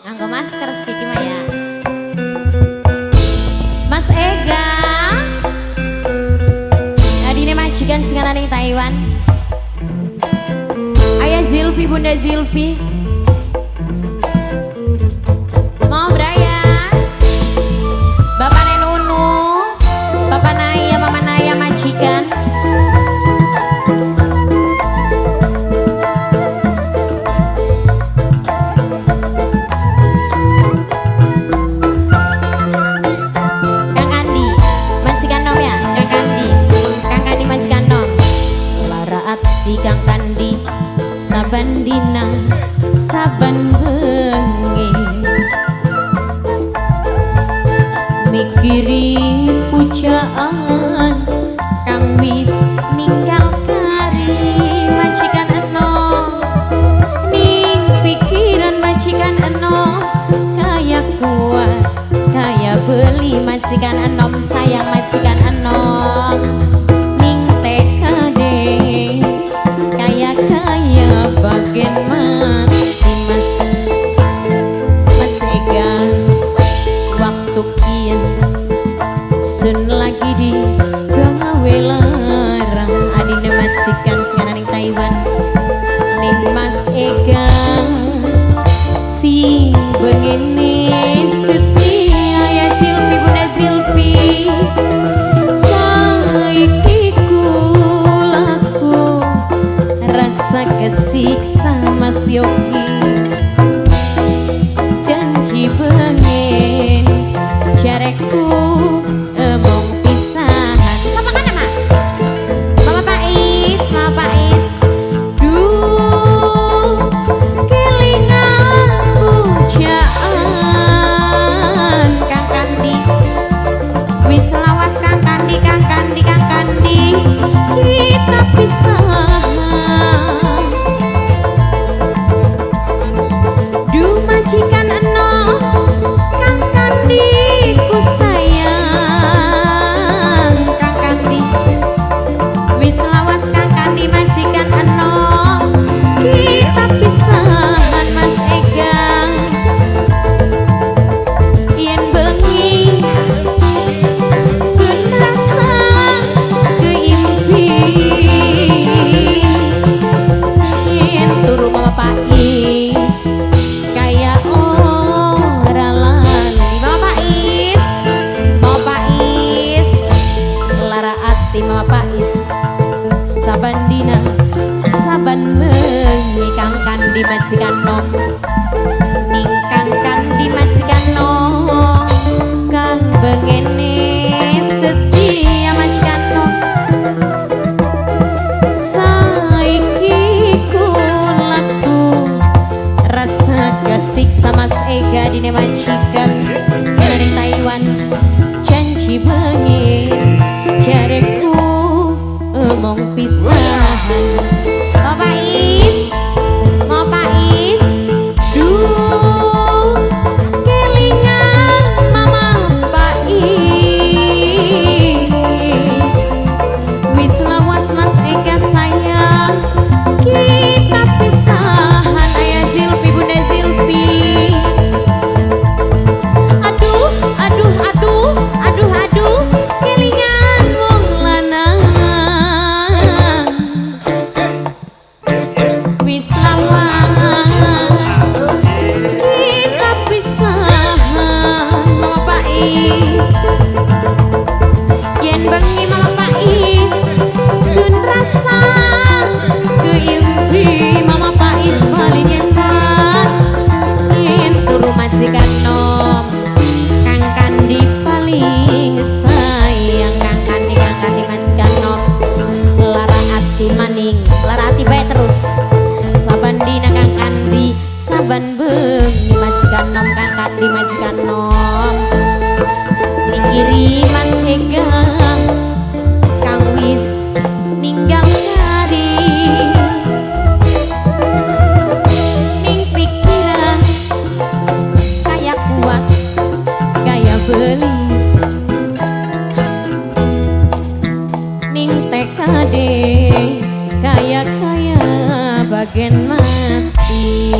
Nganggo masker sedikit mah ya. Mas Ega. Adine majikan sing ana ning Taiwan. Ayah Zilvi, Bunda Zilvi. Mau Brian. Bapak Nunu, Papa Naya, Mama Naya majikan. Kang Andi, majikan nom ya, Kang Andi. Kang Andi majikan nom. Lara ati Kang Andi, saban dina, saban bengi. Mikiri pujaan kang wis ninggal kari majikan enom, ning pikiran majikan enom kaya kuat kaya beli majikan enom sayang majikan enom ning TKD kaya kaya bagian mati. Mas Mas Ega waktu kian sun lagi di gawe larang adine majikan sing ana ning Taiwan ning Mas Ega si begini setia ya Zilvi Bunda Zilvi saiki kulaku rasa kesiksa Mas Yogi janji pengen jareku emong pisahan. Sapa kan nama? Mama Pais, Mama Pais. Duh, kelingan pujaan Kang Kandi. Wis lawas Kang Kandi, Kang Kandi, Kang Kandi. Kita pisahan. Duh majikan enom, Kang Kandi ku sayang Kang Kandi. Wis lawas Kang Kandi majikan enom, kita pisahan Mas Ega. Yen bengi sun rasa keimpi, yen turu Mama Pais kaya ora lali. Mama Pais, Mama Pais, lara ati Mama Pais saban dina saban bengi Kang Kandi majikan nom, ning Kang Kandi majikan nom kang bengene setia majikan nom saiki kulaku rasa kesiksa Mas Ega dine majikan sing ning Taiwan janji bengi jareku emong pisahan. Mama Pais, Mama Pais, duh kelingan Mama Pais. Wis lawas Mas Ega sayang kita pisahan. Ayah Zilvi, Bunda Zilvi. Aduh, aduh, aduh, aduh, aduh, kelingan wong lanang. Wis lawas kita pisahan Mama Pais. Yen bengi Mama Pais sun rasa keimpi Mama Pais paling enak yen turu majikan nom Kang Kandi paling sayang. Kang Kandi, Kang Kandi majikan nom lara ati maning, lara ati bae terus saban dina Kang Kandi saban bengi majikan nom Kang Kandi majikan nom mikiri Mas Ega kang wis ninggal kari ning pikiran kaya kuat kaya beli ning TKD kaya kaya bagian mati.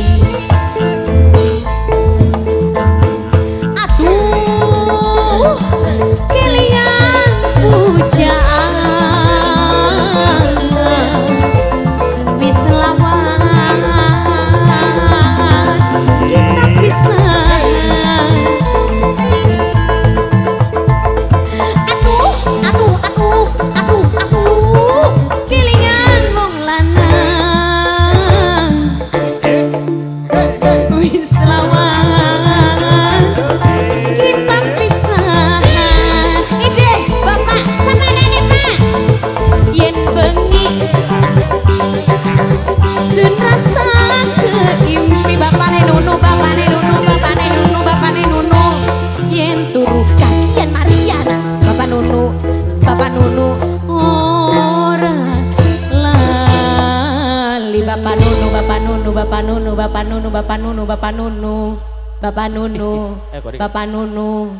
Bapak Nunu, Bapak Nunu, Bapak Nunu, Bapak Nunu, Bapak Nunu, Eh, kok Bapak Nunu.